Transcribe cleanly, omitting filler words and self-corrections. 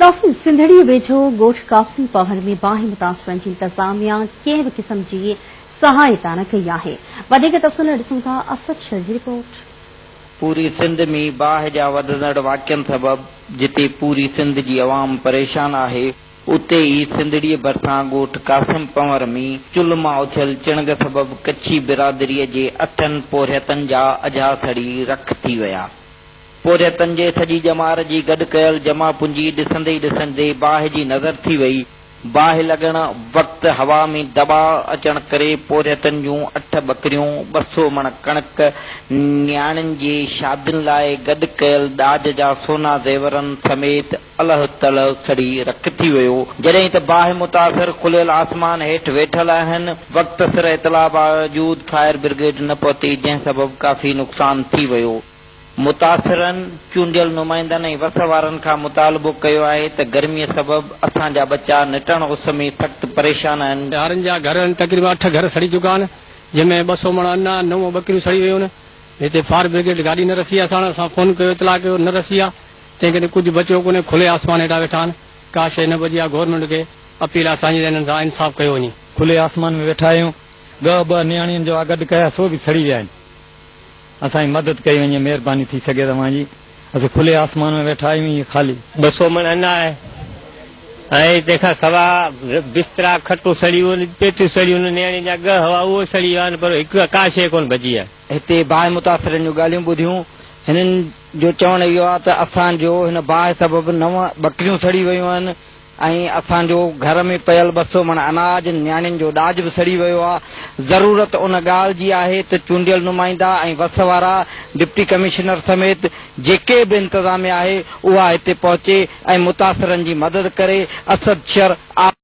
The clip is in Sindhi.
ناظرين سنڌڙي ويجهو ڳوٺ قاسم پنهور ۾ باهه متاثرن جي انتظاميا ڪنهن به قسم جي سهائتا نه ڪئي آهي وڌيڪ تفصيل لاء ڏسون ٿا اسد شر جي رپورٽ. پوري سنڌ ۾ باهه جا وڌندڙ واقعن سبب جتي پوري سنڌ جي عوام پريشان آهي اتي ئي سنڌڙيء ڀرسان ڳوٺ قاسم پنهور ۾ چلهه مان اٿيل چڻگ سبب ڪڇي برادريء جي اٺن پورهيتن جا اجها سڙي رک ٿي ويا. پورهيتن جي سڄي ڄمار جي گڏ ڪيل جمع پونجي ڏسندي ئي ڏسندي باهه جي نظر ٿي وئي. باهه لڳڻ وقت هوا ۾ دٻاء اچڻ ڪري پورهيتن جون اٺ ٻڪريون، 200 مڻ ڪڻڪ، نياڻين جي شادين لاء گڏ ڪيل ڏاج جا سونا زيورن سميت الهه تلهه سڙي رک ٿي ويو. جڏهن ته باهه متاثر کليل آسمان هيٺ ويٺل آهن. وقت سر اطلاع باوجود فائر برگيڊ نه پهتي، جنهن سبب ڪافي نقصان ٿي ويو. متاثرن چونڊيل نمائندن ۽ وس وارن کان مطالبو ڪيو آهي ته گرمي سبب اسان جا ٻچا نٽهڻ اس ۾ سخت پريشان آهن. هارين جا گهر آهن تقريبن اٺ گهر سڙي چڪا آهن جنهن ۾ 200 مڻ ان آهي نو ٻڪريون سڙي ويون آهن هتي فائر برگيڊ گاڏي نه رسي آهي اسان اسان فون ڪيو اطلاع ڪيو نه رسي آهي تنهن ڪري ڪجهه بچيو ڪونهي کلي آسمان هيٺان ويٺا آهن ڪا شيء نه بچي آهي گورنمينٽ کي اپيل آهي اسان جي ته انهن سان انصاف ڪيو وڃي. کلي آسمان ۾ ويٺا آهيون ڳهه ٻه نياڻين جو آ گڏ ڪيا سو به سڙي ويا آهن. اسان جي مدد ڪئي وڃي مهرباني ٿي سگهي ته اوهان جي اسين کلي آسمان ۾ ويٺا آهيون ائين خالي. 200 مڻ ان آهي ۽ تنهن کان سوا بسترا کٽون سڙي ويون پيتيون سڙي ويون نياڻين جا ڳهه هئا اهي سڙي ويا آهن پر هڪ ڪا شيء ڪونه بچي آهي. هتي باهه متاثرن جون ڳالهيون ٻڌيون هنن جو چوڻ اهو آهي ته اسان جو هن باهه سبب نو ٻڪريون سڙي ويون آهن ۽ اسان جو گهر ۾ پيل 200 مڻ اناج، نياڻين جو ڏاج به سڙي ويو آ. ضرورت ان ڳالهه جي آهي ته چونڊيل نمائندا ۽ وس وارا ڊپٽي ڪمشنر سميت جيڪي به انتظاميا آهي اها هتي پهچي ۽ متاثرن جي مدد ڪري. اسد شر، آء.